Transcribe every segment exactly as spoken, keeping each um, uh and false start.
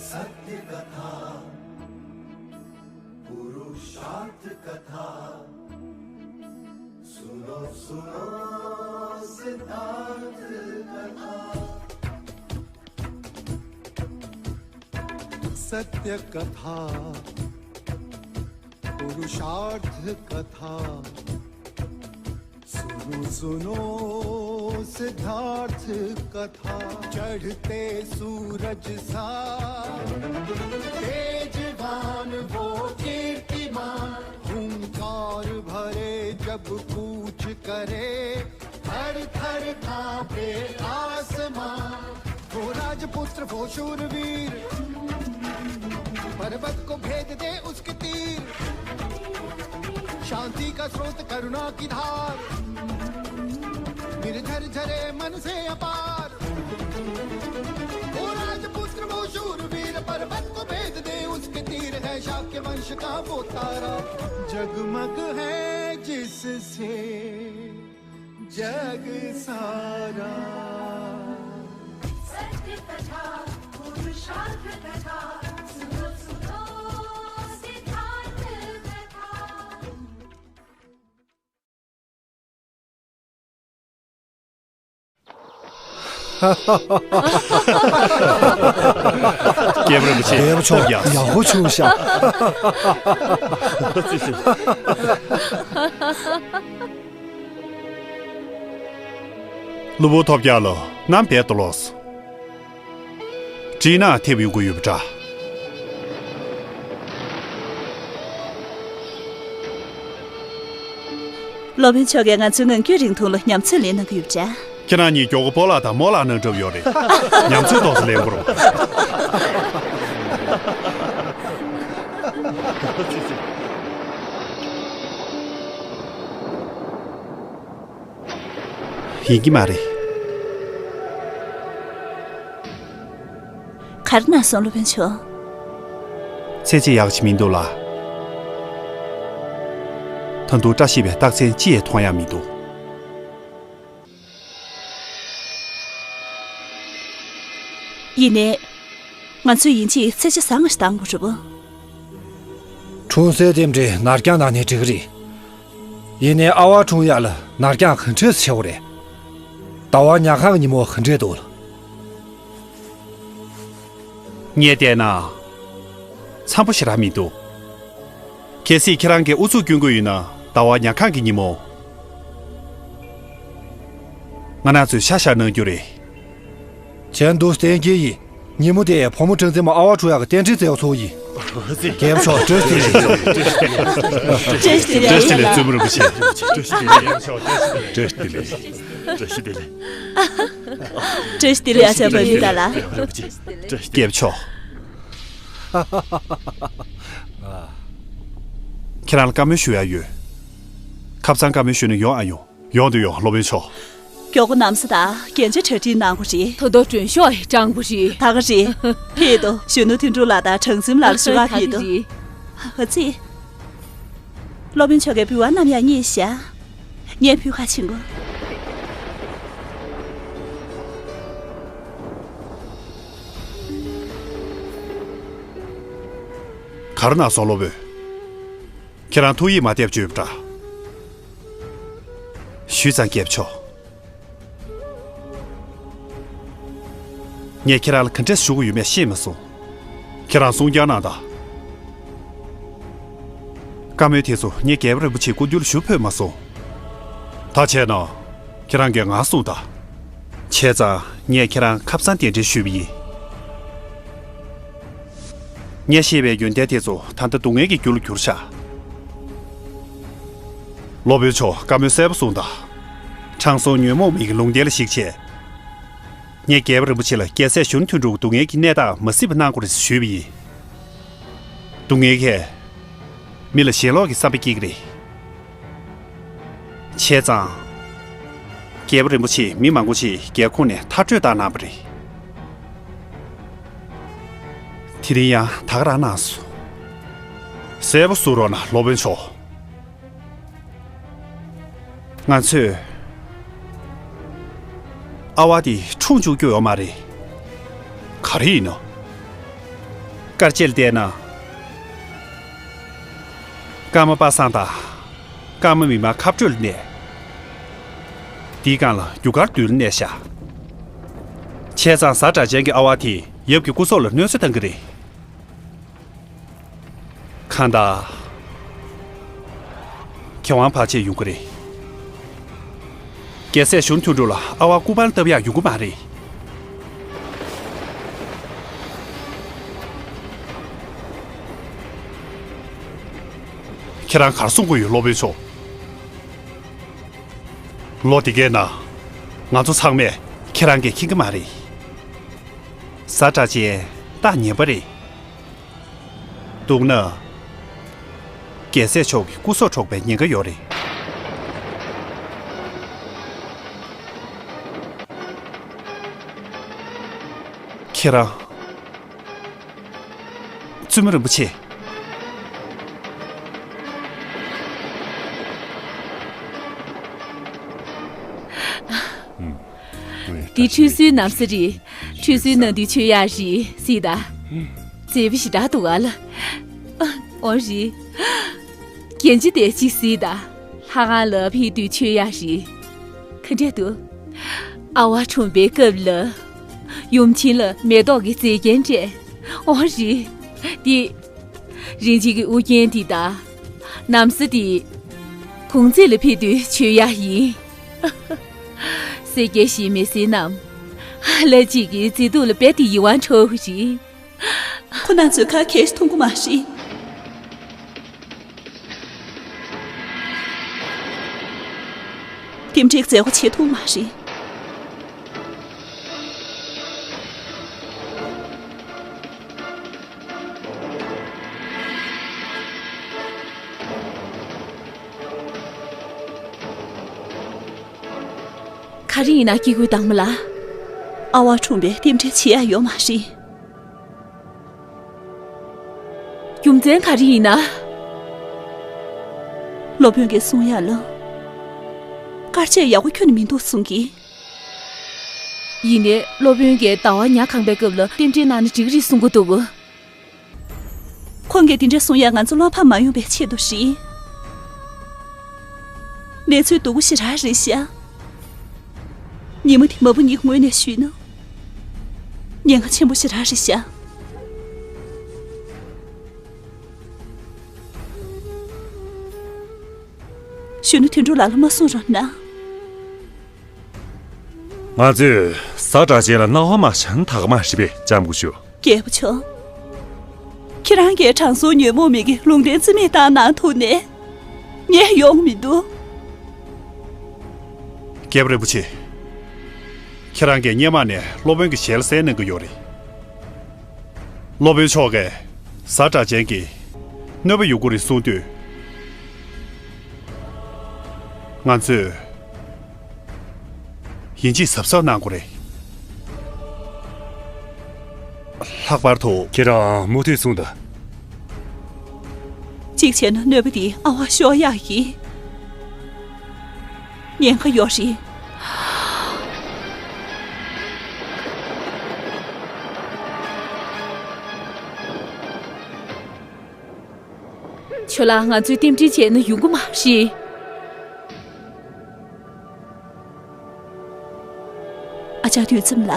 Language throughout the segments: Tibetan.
सत्य कथा, पुरुषार्थ कथा, सुनो सुनो सिद्धार्थ कथा। सत्य कथा, पुरुषार्थ कथा, सुनो सुनो सिद्धार्थ कथा। चढ़ते सूरज सा तेजवान वो कीर्तिमान, हुंकार भरे जब कूच करे, थर थर कांपे आसमां। वो राजपुत्र वो शूरवीर, पर्वत को भेद दे उसके तीर। शांति का स्रोत करुणा की धार, निर्झर झरे मन से अपार। वो राजपुत्र वो शूरवीर, पर्वत को भेद दे उसके तीर। है शाक्य वंश का वो तारा, जगमग है जिससे जग सारा। सत्य कथा, पुरुषार्थ कथा, सुनो सुनो सिद्धार्थ कथा। རྒྱལ་པོ་རིན་པོ་ཆེ། རྒྱལ་པོ་མཆོག་ཡག་པོ་བྱུང་ཤག་གློ་བུར་ཐོལ་རྒྱག་ལོ། ནམ་བེད་དུ་ལོགས། སྤྲིན་ནག་ཐེབས་ཡོང་གི་ཡོད་པ་འདྲ། སློབ་དཔོན་མཆོག་གིས་ང་ཚོའི་ངང་རྒྱུད་རིང་ཐུང་ལ་ཉམས་ཚོད་ལེན་གནང་གི་ཡོད་པ་འདྲ། ཁྱེད་རང་གཉིས་མགྱོགས་པོ་སྤོ་ལགས་དང་རྨོ་ལགས་ནང་འགྲོ་ཡོད་རེད། ཉམས་ཚོད་ཏོག་ཙམ་ལེན་དགོས་རེད། ཡིན་གྱི་མ་རེད། ག་རེ་གནང་སོང་། སློབ་དཔོན་མཆོག་ཚེ་ཚེ་ཡག་ཅིག་མི་འདུག་ལ། ད་དུང་བཀྲ་ཤིས་པའི་རྟགས་མཚན་ཅི་ཡང་མཐོང་ཡག་མི་འདུག་ཡིན་ནའི། ང་ཚོས་ཡིན་གཅིག་ཚེས་ཆ་བཟང་ང་ཞིག་བཏང་དགོས་རེད་པ། འཁྲུངས་སའི་རྟེན་འབྲེལ་ནར་འགྱངས་གནང་ནའི་འགྲིག་གི་རེད། ཡིན་ནའི་ཨ་ཝ་འཁྲུངས་ཡག་ལ་ནར་འགྱངས་ག་འདྲས་ཆེ་བོ་རེད། ཟླ་བ་ཉལ་ཁང་གི་ཉིན་མོ་ག་འདྲས་འདུག་ངས་བལྟས་ན། འཚམ་པོ་ཞེ་དྲག་མི་འདུག་གལ་སྲིད་ཁྱེད་རང་གིས་ཨུ་ཚུགས་སྐྱོན་གྱི་ཡོད་ན་ཟླ་བ་ཉལ་ཁང་གི་ཉིན་མོ། ང་རང་ཚོས་ཤ་བཞག་གནང་རྒྱུ་རེད། བྱས་འདུག་བསྟན་རྒྱུ་ཡིན། ཉིན་མོ་དེ་བུ་མོ་སྤྲང་བཙན་མོ་ཨ་ཝ་འཁྲུངས་ཡག་གི་རྟེན་འབྲེལ་བཙལ་བ་ཚོ་ཡིན། རྒྱལ་པོ་མཆོག་བཀྲ་ཤིས་བདེ་ལེགས། བཀྲ་ཤིས་བདེ་ལེགས། བཀྲ་ཤིས་བདེ་ལེགས། བཙུན་མོ་རིན་པོ་ཆེ། བཀྲ་ཤིས་བདེ་ལེགས། བཀྲ་ཤིས་བདེ་ལེགས། བཀྲ་ཤིས་བདེ་ལེགས། ཨ་ཅག་བ་མི་ད་ལ། རྒྱལ་པོ་མཆོག་ཁྱེད་རང་ལ་བཀའ་མོལ་ཞུ་ཡག་ཡོད། ཁ་སང་བཀའ་མོལ་ཞུས་ན་ཡོང་ཨ་ཡོང་། ཡོང་དུ་ཡོང་། སློབ་དཔོན་མཆོག་མགྱོགས་པོ་གནམ་ས་དང་རྒྱན་ཆ་གྲ་སྒྲིག་གནང་དགོས་རེད། ད་དུང་མགྲོན་ཤོག་སྤྲང་པོ་རེད། ད་ག་རེད། ཕེབས་དོ། གཞོན་ནུ་དོན་གྲུབ་ལགས་དང་གྲངས་འཛིན་ལགས་ལ་ཞུ་ག་ཕེབས་དོ། ཨ་ཙི། སློབ་དཔོན་མཆོག་གི་འབུལ་བ་བསྣམས་ཡག་རྙེད་ཤག་ངས་ཕུལ་ག་ཕྱིན་གོ། ག་རེ་གནང་སོང་། སློབ་དཔོན། ཁྱེད་རང་ཐུགས་ཡིད་མ་གཏད་བཅུག་པ་འདྲ། ཞུས་ཙང་། རྒྱལ་པོ་མཆོག་ངས་ཁྱེད་རང་ལ་ག་འདྲས་ཞུ་དགོས་ཡོད་མེད་ཤེས་མ་སོང་། ཁྱེད་རང་གསུང་རྐྱང་གནང་དང་། བཀའ་མོལ་དེ་ཚོ་ངས་རྒྱལ་པོ་རིན་པོ་ཆེའི་སྐུ་མདུན་ལ་ཞུ་ཕོད་མ་སོང་། ད་བྱས་ན། ཁྱེད་རང་གིས་ང་གསུངས་དང་། བྱས་ཙང་ངས་ཁྱེད་རང་ཁ་སང་གདན་འདྲེན་ཞུས་པ་ཡིན། ངས་བཤད་པའི་ཡོན་ཏན་དེ་ཚོ་ད་ལྟ་སྡུག་བསྔལ་གྱི་རྒྱུ་ལ་གྱུར་ཤག་སློབ་དཔོན་མཆོག་བཀའ་མོལ་གསལ་པོ་གསུངས་དང་། དྲང་སྲོང་ཉོན་མོངས་མི་གི་ལུང་བསྟན་ལ་གཞིགས་བྱས། ངས་རྒྱལ་པོ་རིན་པོ་ཆེ་ལ་རྒྱལ་སྲས་གཞོན་ནུ་དོན་གྲུབ་སྡུག་བསྔལ་གྱི་གནས་སྟངས་མ་གཟིགས་པ་གནང་དགོས་རེད་ཟེར་ཞུས་པ་ཡིན། སྡུག་བསྔལ་གྱིས་མི་ལ་ཞེན་ལོག་གི་བསམ་པ་སྐྱེ་གི་རེད། བྱས་ཙང་། རྒྱལ་པོ་རིན་པོ་ཆེས་མི་མང་པོ་ཞིག་རྒྱལ་ཁོངས་ནས་མཐར་སྐྲོད་བཏང་གནང་བ་རེད། དེ་རིང་ཡང་ད་ག་རང་གནང་སོང་། གསལ་པོ་གསུང་རོགས་གནང་། སློབ་དཔོན་མཆོག་ང་ཚོས་ཨ་ཝ་དེ་འཁྲུངས་བཅུག་རྒྱུ་ཡོད་མ་རེད། ག་རེ་ཡིན་ནམ། དཀར་ཆས་ལ་བལྟས་ན། ཀརྨ་པ་སངས་དང་། ཀརྨ་མི་དམངས་ཁ་སྤྲོད་ལ་གནས། དེའི་སྒང་ལ་རྒྱུ་སྐར་རྡུལ་ལ་གནས་ཤག་བྱས་ཙང་གཟའ་སྒྲ་གཅན་གྱི་ཨ་བ་དེས་ཡབ་ཀྱི་སྐུ་སྲོག་ལ་གནོད་འཚེ་བཏང་གི་རེད། གང་ལྟར། མཁས་དབང་བར་ཆད་ཡོང་གི་རེད། རྒྱལ་སྲས་གཞོན་ནུ་དོན་གྲུབ་ལ་ཨ་བ་སྐུ་པར་བཏབ་ཡག་ཡོང་གི་མ་རེད། ཁྱེད་རང་ག་རེ་གསུང་གི་ཡོད། སློབ་དཔོན་མཆོག་ལོ་འདི་གའི་ནང་ང་ཚོ་ཚང་མས་ཁྱེད་རང་གིས་མཁྱེན་གྱི་མ་རེད། གཟའ་སྒྲ་གཅན་རྟགས་ངན་པ་རེད། འདུག་ན། རྒྱལ་སྲས་མཆོག་གི་སྐུ་སྲོག་འཕྲོག་པའི་ཉེན་ཁ་ཡོད་རེད། ཁྱེད་རང་། བཙུན་མོ་རིན་པོ་ཆེ། འདི་ཁྲུས་གསོལ་གནང་ས་རེད། ཁྲུས་གསོལ་གནང་དུས་མཆོད་ཡག་རེད་ཟེར་ད། མཛེས་པོ་ཞེ་དྲག་འདུག་ག་ལ། འོ་རེད། རྒྱན་ཆ་དེ་གཅིག་གཟིགས་དང་། ལྷ་ཁང་ལ་ཕེབས་དུས་མཆོད་ཡག་རེད། ག་འདྲས་འདུག་ཨ་བ་འཁྲུངས་པའི་སྐབས་ལ། ཡུམ་ཆེན་ལ་མེ་ཏོག་གི་མཛེས་རྒྱན་སྤྲས། འོ་རེད། དེ། རིན་ཆེན་གྱི་དབུ་རྒྱན་དེ་དང་། ན་བཟའ་དེ། གུང་ཚིགས་ལ་ཕེབས་དུས་མཆོད་ཡག་ཡིན། སེར་སྐྱའི་ཞལ་མི་སྲིད་རྣམས། ལྷ་གཅིག་གི་མཛེས་སྡུག་ལ་རྦད་དེ་ཡིད་དབང་འཕྲོག་གི་རེད། ཁོ་རྣམ་ཚོས་ག་གས་ཤིག་མཐོང་གི་མ་རེད། རྟེན་འབྲེལ་མཛད་སྒོ་བྱེད་ཐུབ་མ་རེད། ག་རེ་ཡིན་ན་སྐྱེ་དགུའི་དྭངས་མ་ལགས། ཨ་བ་འཁྲུངས་པའི་རྟེན་འབྲེལ་བྱེད་ཡ་ཡོད་མ་རེད། རྒྱུ་མཚན་ག་རེ་ཡིན་ན། སློབ་དཔོན་གྱིས་གསུང་ཡ་ལ། དཀར་ཆས་ཡག་པོ་ཁྱོན་ནས་མི་འདུག་གསུང་གི། ཡིན་ནའི་སློབ་དཔོན་གྱིས་ཟླ་བ་ཉ་གང་པའི་སྐབས་ལ་རྟེན་འབྲེལ་གནང་ན་འགྲིག་གི་རེད་གསུང་གི་འདུག་ཁོང་གིས་དེ་འདྲ་གསུང་ཡ་ང་ཚོ་བློ་ཕམ་མ་ཡོང་པའི་ཆེད་དུ་རེད། གནས་ཚུལ་སྡུག་པོ་ཞེ་དྲག་རེད་ཤག་ཉིན་མོ་དེ་མ་བུ་གཉིས་ངོས་ནས་ཞུས་ན། ཉེན་ཁ་ཆེན་པོ་ཞེ་དྲག་རེད་ཤག་གཞོན་ནུ་དོན་གྲུབ་ལགས་ལ་མ་གསུང་རོགས་གནང་། ང་ཚོས་གཟའ་སྒྲ་གཅན་ལ་སྣང་བ་མ་ཤར་ན་ད་ག་མ་རེད་པས། ལྕམ་སྐུ་ཞབས། རྒྱལ་པོ་མཆོག་ཁྱེད་རང་གིས་དྲང་སྲོང་ཉོན་མོངས་མི་གི་ལུང་བསྟན་རྩིས་མེད་བཏང་གནང་ཐུབ་ནས། ངས་ཡོང་མི་འདུག་རྒྱལ་པོ་རིན་པོ་ཆེ། ཁྱེད་རང་གིས་སྔོན་མ་ནས་སློབ་དཔོན་གྱི་ཞལ་གསན་གནང་གི་ཡོད་རེད། སློབ་དཔོན་མཆོག་གིས་གཟའ་སྒྲ་གཅན་གྱི་གནོད་པ་ཡོང་གི་རེད་གསུངས་དུས། ང་ཚོས་ཡིན་གཅིག་གཟབ་གཟབ་གནང་དགོས་རེད། ལྷག་པར་དུ། ཁྱེད་རང་མུ་མཐུད་གསུངས་དང་། གཅིག་བྱས་ན་གནོད་པ་འདི་ཨ་བ་ཤོར་ཡག་གི་ཉེན་ཁ་ཡོད་རེད། ཁྱོད་ལ་ང་ཚོས་རྟེན་འབྲེལ་བྱས་ན་ཡོང་གི་མ་རེད། ཨ་ཅག་དུས་ཙམ་ལ།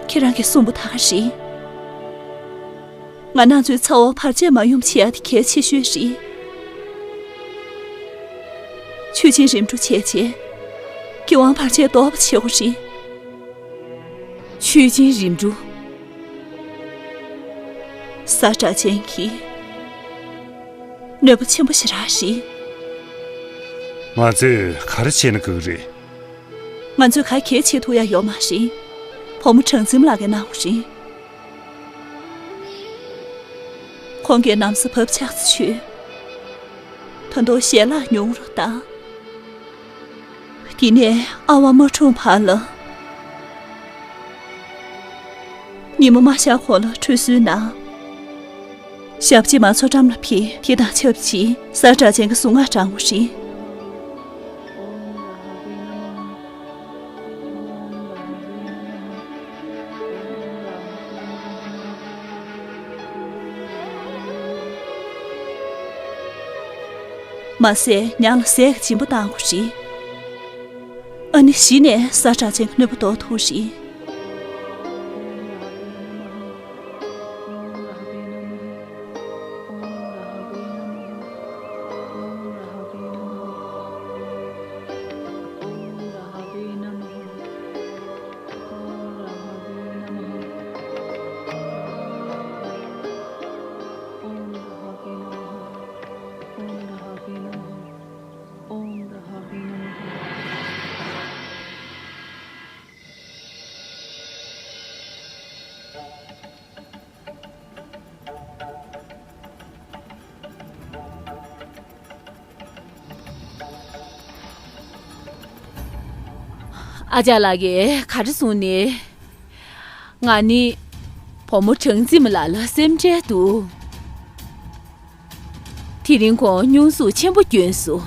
ཁྱེད་རང་གིས་གསུངས་པ་ད་ག་རེད། ང་རང་ཚོའི་ཚ་བོ་བར་ཆད་མ་ཡོང་བ་བྱེད་ཡ་དེ་གལ་ཆེ་ཤོས་རེད། མཆོད་སྦྱིན་རིམ་གྲོ་བྱས་རྗེས། སྐྱེ་བ་བར་ཆད་ཟློག་པ་བྱེད་དགོས་རེད། མཆོད་སྦྱིན་རིམ་གྲོ། གཟའ་སྒྲ་གཅན་གྱིས་གནོད་པ་ཆེན་པོ་ཞེ་དྲག་རེད། ང་ཚོས་ག་རེ་བྱས་ན་དགའ་གི་རེད། ང་ཚོས་ག་གེ་བྱེད་ཐུབ་ཡ་ཡོད་མ་རེད། བུ་མོ་གྲངས་འཛིན་ལགས་ཀྱིས་གནང་དགོས་རེད། ཁོང་གིས་ན་བཟའ་བབ་ཆགས་ཙམ་མཆོད། ད་དུང་ཞལ་ལག་ཉུང་རུ་བཏང་། དེ་ནས་ཨ་བ་མ་འཁྲུངས་བར་ལ། ཉིན་མོ་མ་ཤར་གོང་ལ་ཁྲུས་གསོལ་གནང་། ཞབས་རྗེས་མ་མཚོ་འགྲམ་ལ་ཕེབས། དེ་དང་ཆབས་ཅིག་གཟའ་སྒྲ་གཅན་གྱི་གཟུངས་སྔགས་བགྲང་དགོས་རེད། མ་ཟད་ཉང་ལ་ཟས་ཀྱི་སྦྱིན་པ་བཏང་དགོས་རེད། ཨ་ནི་གཞི་ནས་ས་ཁྲག་ཅན་གྱི་གནོད་པ་ཟློག་ཐུབ་རེད། ཨ་ཅག་ལགས་ཀྱིས་ག་རེ་གསུངས་ནས། ང་ནི་བུ་མོ་གྲངས་འཛིན་མ་ལགས་ལ་སེམས་ཁྲལ་འདུག་དེ་རིང་ཁོང་སྙུང་གཟུགས་ཆེན་པོ་བསྐྱོན་སོང་།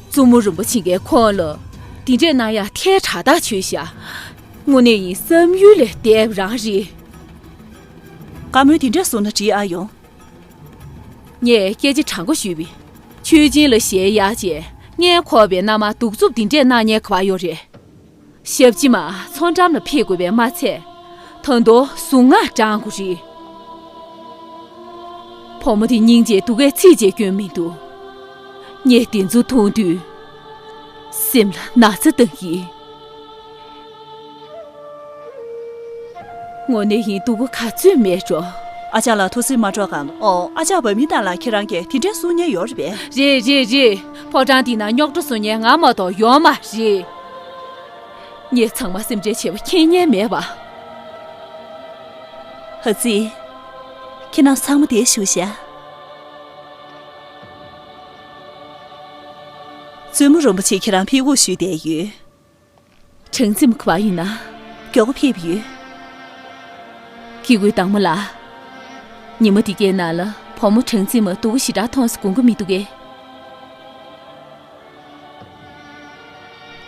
བཙུན་མོ་རིན་པོ་ཆེ་གིས་ཁོང་ལ་འདི་འདྲས་གནང་ཡག་ཐལ་དྲགས་ཐག་ཆོད་ཤག་དངོས་གནས་ཡིན་བསམ་ཡུལ་ལས་འདས་པ་རང་རེད། བཀའ་མོལ་འདི་འདྲས་གསུངས་ན་འགྲིག་ཨ་ཡོང་། ངས་སྐད་ཆ་དྲང་པོ་ཞུས་པས། ཆོས་སྦྱིན་ལ་ཞལ་གཡར་རྗེས་སྔོན་འཁོར་བའི་མནའ་མར་གདུག་རྩུབ་འདི་འདྲས་གནང་མཁན་ག་པར་ཡོད་རེད། ཞབས་ཕྱི་མ་མཚོ་འགྲམ་ལ་ཕེབས་དགོས་པས་མ་ཚད། ད་དུང་གཟུངས་སྔགས་བགྲང་དགོས་རེད། བུ་མོ་དེ་སྙིང་རྗེ་སྡུག་གས་ཚིག་བཅད་སྐྱོན་མི་འདུག་ངས་དེ་ཚོ་མཐོང་དུས་སེམས་ལ་ན་ཚ་བཏང་གི། དངོས་གནས་ཡིན་སྡུག་པོ་ག་ཚོད་མེད་འགྲོ། ཨ་ཅག་ལགས་ཐུགས་སེམས་མ་སྐྱོ་ག་ཨོ། ཨ་ཅག་འབའ་མི་རྣམས་ལ་ཁྱེད་རང་གིས་དེ་འདྲས་གསུང་མཁན་ཡོད་རེད་པས། རེད་རེད་རེད། ཕོ་བྲང་འདི་ན་རྙོག་དྲ་བཟོ་མཁན་ང་མ་གཏོགས་ཡོད་མ་རེད། ངས་ཚང་མ་སེམས་ཁྲལ་བྱས་པ་མཁྱེན་མཁན་མེད་པ། ཧ་ཙི། ཁྱེད་རྣམ་ཚང་མ་འདིར་བཞུགས་ཤག་བཙུན་མོ་རིན་པོ་ཆེ་ཁྱེད་རང་ཕེབས་དགོངས་ཞུས་བསྡད་ཡོད། གྲངས་འཛིན་མ་ག་པར་ཡིན་ན། མགྱོགས་པོ་ཕེབས་ཡོད། སྐྱེ་དགུའི་བདག་མོ་ལགས། ཉི་མ་འདི་གའི་ནང་ལ་བུ་མོ་གྲངས་འཛིན་མ་སྡུག་པོ་ཞེ་དྲག་མཐོང་སོང་དགོངས་ཀྱི་མི་འདུག་གས།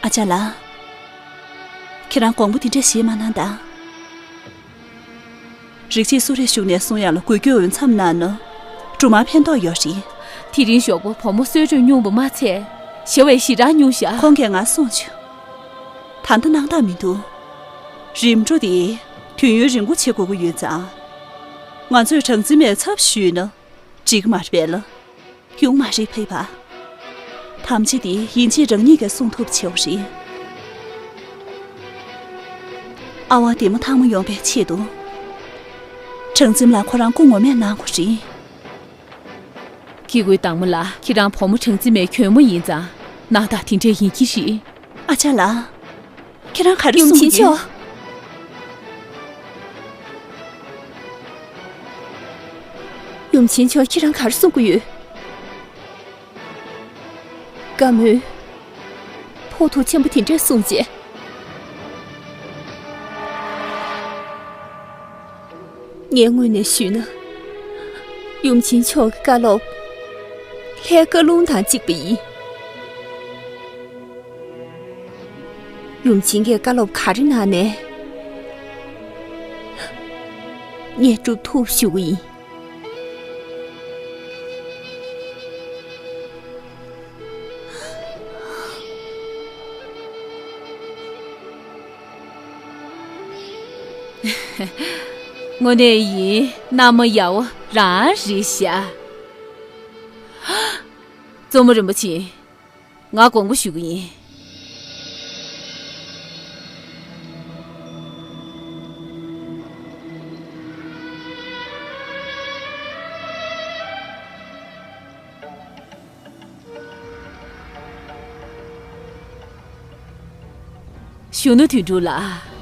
ཨ་ཅག་ལགས། ཁྱེད་རང་དགོངས་པ་འདི་འདྲ་བཞེས་མ་གནང་དང་། རིག་བྱེད་སུ་རེ་ཞུགས་ནས་གསུང་ཡག་ལ་འགུལ་སྐྱོད་འོས་འཚམ་གནང་ན། སྦྲུམ་མར་ཕན་ཐོགས་ཡོད་རེད། དེ་རིང་ཞོགས་པ་བུ་མོ་གསོས་གྲོགས་སྙུང་བ་མ་ཚད། ཞེ་བས་ཞེ་དྲག་སྙུང་ཤག་ཁོང་གིས་ང་གསུངས་བྱུང་། ད་ལྟ་སྣང་དག་མི་འདུག་རིམ་གྲོ་དེ་དུས་ཡུན་རིང་པོ་བྱེད་དགོས་ཀྱི་ཡོད་ཙང་། ང་ཚོས་གྲངས་འཛིན་མའི་ཚབ་ཞུས་ན་འགྲིག་གི་མ་རེད་པས་ལགས། ཡོང་མ་རེད་ཕེབས་པ། ཐམས་ཅད་དེ་ཡིན་གཅིག་རང་ཉིད་ཀྱིས་གསུང་ཐུབ་བྱེད་པ་རེད། ཨ་ཝ་བདེ་མོ་ཐང་མོ་ཡོང་བའི་ཆེད་དུ། གྲངས་འཛིན་ལགས་ཁོ་རང་སྐུ་ངོ་མས་གནང་དགོས་རེད། སྐྱེ་དགུའི་བདག་མོ་ལགས། ཁྱེད་རང་བུ་མོ་གྲངས་འཛིན་མའི་གྱོས་མོ་ཡིན་ཙང་སྣང་དག་དེ་འདྲས་ཡིན་གྱི་རེད། ཨ་ཅག་ལགས། ཁྱེད་རང་ག་རེ་ཡུམ་གསུང་ཆེན་གི་ཡོད། མཆོག་ཡུམ་ཆེན་མཆོག་ཁྱེད་རང་ག་རེ་གསུང་གི་ཡོད། བཀའ་མོལ་ཕོག་ཐུག་ཆེན་པོ་དེ་འདྲས་གསུངས་རྗེས། ངས་དངོས་ནས་ཞུས་ན། ཡུམ་ཆེན་མཆོག་གི་བཀའ་སློབ་ལྷའི་བཀའ་ལུང་དང་གཅིག་པ་ཡིན། ཡུམ་ཆེན་གྱིས་བཀའ་སློབ་ག་རེ་གནང་ནའི་ངས་སྒྲུབ་ཐུབ་ཞུ་གི་ཡིན། དངོས་གནས་ཡིན་མནའ་མ་ཡག་པོ་རང་རེད་ཤག་བཙུན་མོ་རིན་པོ་ཆེ། ང་དགོངས་པ་ཞུ་གི་ཡིན། གཞོན་ནུ་དོན་གྲུབ་ལགས།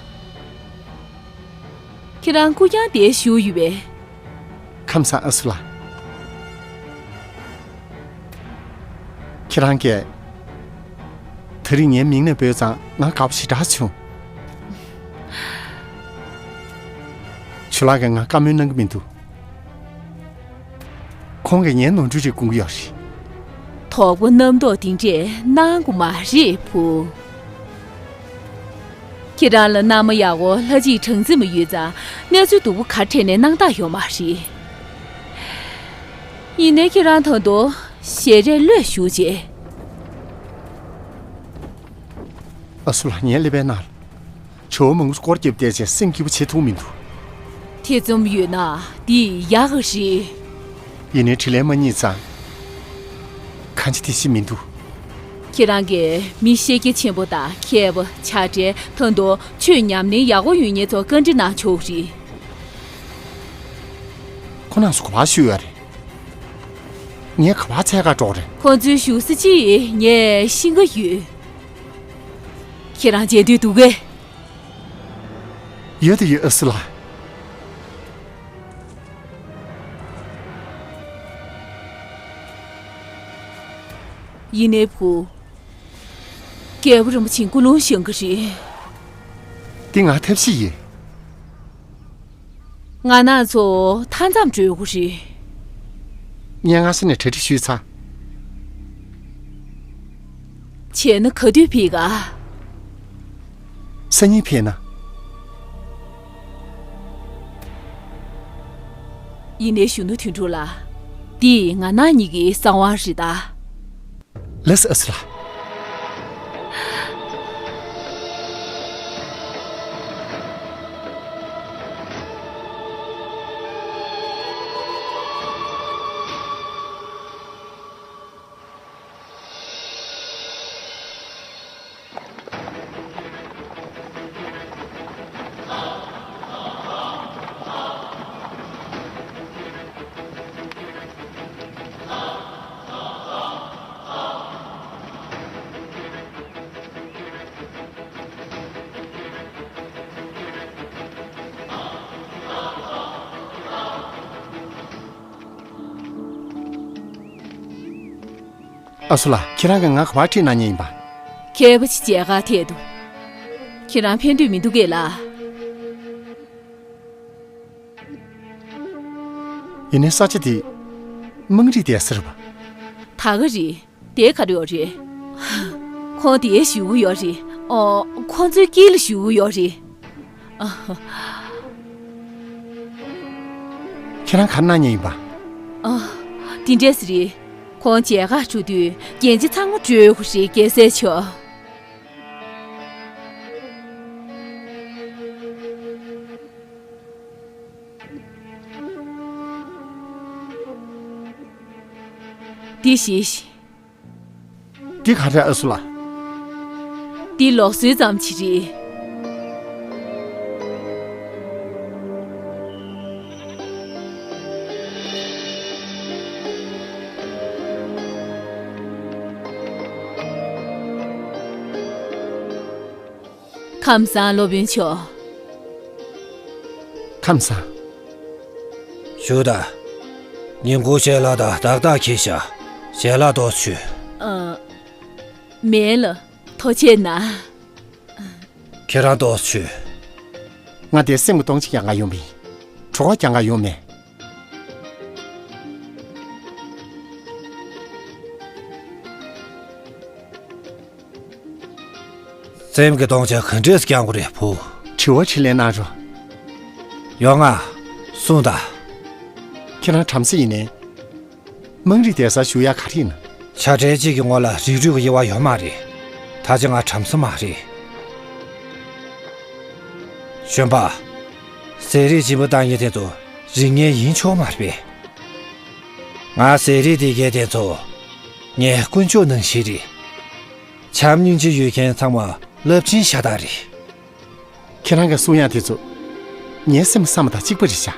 ཁྱེད་རང་སྐུ་རྐྱང་དེར་བཞུགས་ཡོད་པས། ཁམས་བཟང་ཨ་སུ་ལགས། ཁྱེད་རང་གིས་དེ་རིང་ངའི་མིང་ནས་འབོད་ཙང་ང་དགའ་པོ་ཞེ་དྲག་བྱུང་། ཇོ་ལགས་ཀྱིས་ང་བཀའ་མོལ་གནང་གི་མི་འདུག་ཁོང་གིས་ངའི་ནོར་འཁྲུལ་རིགས་དགོངས་ཀྱི་ཡོད་རེད། དོགས་པ་རྣམ་རྟོག་འདི་འདྲས་གནང་དགོས་མ་རེད་བུ། ཁྱེད་རང་ལ་མནའ་མ་ཡག་པོ་ལྷ་གཅིག་གྲངས་འཛིན་མ་ཡོད་ཙང་གནས་ཚུལ་སྡུག་པོ་ག་འཕྲད་ནའི་སྣང་དག་ཡོད་མ་རེད། ཡིན་ནའི་ཁྱེད་རང་ད་དུང་ཞལ་རས་གློད་བཞུགས་བྱས། ཨ་སུ་ལགས། ངའི་ཀླད་པའི་ནང་ལ་ཇོ་བོ་མང་པོ་སྐོར་རྒྱབ་བསྡད་བྱས་སེམས་སྐྱིད་པོ་བྱེད་ཐུབ་མི་འདུག། ཐེ་ཚོམ་ཡོད་ན་འདི་ཡག་གི་རེད། ཡིན་ནའི་དྲིན་ལན་མ་རྙེད་ཙང་གང་བྱེད་དེ་བྱེད་མི་འདུག། ཁྱེད་རང་གིས་མི་ཤེས་རྒྱ་ཆེན་པོ་དང་མཁས་པ་ཆ་འདྲ་ཐོན་དུ་ཆོས་ཉམས་ལེན་ཡག་པོ་ཡོད་མཁན་ཚོ་བཀའ་འདྲི་གནང་ཆོག་རེད། ཁོ་རང་ཚོ་ག་པར་བཞུགས་ཡོད་རེད། ངས་ག་པར་འཚོལ་ག་འགྲོ་རེད། ཁོང་ཚོའི་བཞུགས་ས་ཅིག་ངས་ཤེས་ཀྱི་ཡོད། ཁྱེད་རང་མཇལ་འདོད་འདུག་གས། ཡོད་དེ་ཡོད། ཨ་སུ་ལགས། ཡིན་ནའི་བུ། རྒྱལ་པོ་རིན་པོ་ཆེའི་སྐུ་རླུང་བཞེངས་གི་རེད། འདི་ང་ཐབས་ཤེས་ཡིན། ང་རང་ཚོ་མཐའ་མཚམས་འགྲོ་དགོས་རེད། ངས་སྔ་ས་ནས་གྲ་སྒྲིག་ཞུས་ཚར། བྱས་ན་ག་དུས་ཕེབས་ག། སང་ཉིན་ཕེབས་ན། ཡིན་ནའི་གཞོན་ནུ་དོན་གྲུབ་ལགས། འདི་ང་རང་གཉིས་ཀྱི་གསང་བ་རེད་ད། ལགས་སོ། ཨ་སུ་ལགས། ཨ་སུ་ལགས། ཁྱེད་རང་གིས་ང་ག་པར་ཁྲིད་གནང་མཁན་ཡིན་པ། མཁས་པ་ཅིག་མཇལ་ཁར་ཐད་དུ། ཁྱེད་རང་ཕན་འདོད་མི་འདུག་གས་ལགས། ཡིན་ནའི་ས་ཆ་དེ་དམངས་རིགས་སྡོད་ས་རེད་པ། ད་ག་རེད། དེ་ག་རེ་ཡོད་རེད། ཁོང་དེར་བཞུགས་ཀྱི་ཡོད་རེད། ཨོ། ཁོང་ཚོའི་དཀྱིལ་ལ་བཞུགས་ཀྱི་ཡོད་རེད། ཨ། ཁྱེད་རང་ག་རེ་གནང་མཁན་ཡིན་པ། ཨ། དེ་འདྲས་རེད། ཁོང་མཇལ་ཁར་འགྲོ་དུས་རྒྱན་ཆ་ཚང་མ་སྤྲོད་དགོས་རེད། རྒྱལ་སྲས་མཆོག། འདི་བཞེས་ཤིག། འདི་ག་རེ། ཨ་སུ་ལགས། འདི་ལུགས་སྲོལ་ཙམ་ཅིག་རེད། ཁམས་བཟང་། སློབ་དཔོན་མཆོག། ཁམས་བཟང་། བཞུགས་དང་། ཉིན་གུང་ཞལ་ལག་དང་ཏག་ཏག་འཁྱེར་ཤག། ཞལ་ལག་ཏོག་ཙམ་མཆོད། ཨ། མེད་ལགས། ཐུགས་རྗེ་གནང་། ཁྱེད་རང་ཏོག་ཙམ་མཆོད། ང་དེར་སེམས་ཀྱི་གཏོང་ཆེན་རྒྱག་གར་ཡོང་བ་ཡིན། གྲོད་ཁོག་རྒྱག་གར་ཡོང་མེད། སེམས་ཀྱི་གཏོང་ཆེན་ག་འདྲས་རྒྱག་དགོས་རེད་བུ། དྲི་བ་དྲིས་ལན་གནང་རོགས། ཡོང་ང་། གསུངས་དང་། ཁྱེད་རང་བྲམ་ཟེ་ཡིན་ནའི། དམངས་རིགས་སྡོད་སར་བཞུགས་ཡག་ག་རེ་ཡིན་ན། བྱ་བྲལ་གཅིག་གི་ངོ་ལ་རིགས་རུས་ཀྱི་དབྱེ་བ་ཡོད་མ་རེད། ད་ཆ་ང་བྲམ་ཟེ་མ་རེད། གཞོན་པ། ཟས་རིགས་སྦྱིན་པ་བཏང་མཁན་དེ་ཚོ་རིགས་ངན་ཡིན་ཆོག་མ་རེད་པས། ང་ཟས་རིགས་སྡེ་མཁན་དེ་ཚོ་ངའི་དཀོན་མཆོག་ནང་བཞིན་རེད། བྱམས་སྙིང་རྗེ་ཡོད་མཁན་ཚང་མ་རླབས་ཆེན་ཤ་སྟག་རེད། ཁྱེད་རང་གི་གསུང་ཡག་དེ་ཚོ་ངའི་སེམས་བསམ་པ་དང་གཅིག་པ་རེད་ཤག།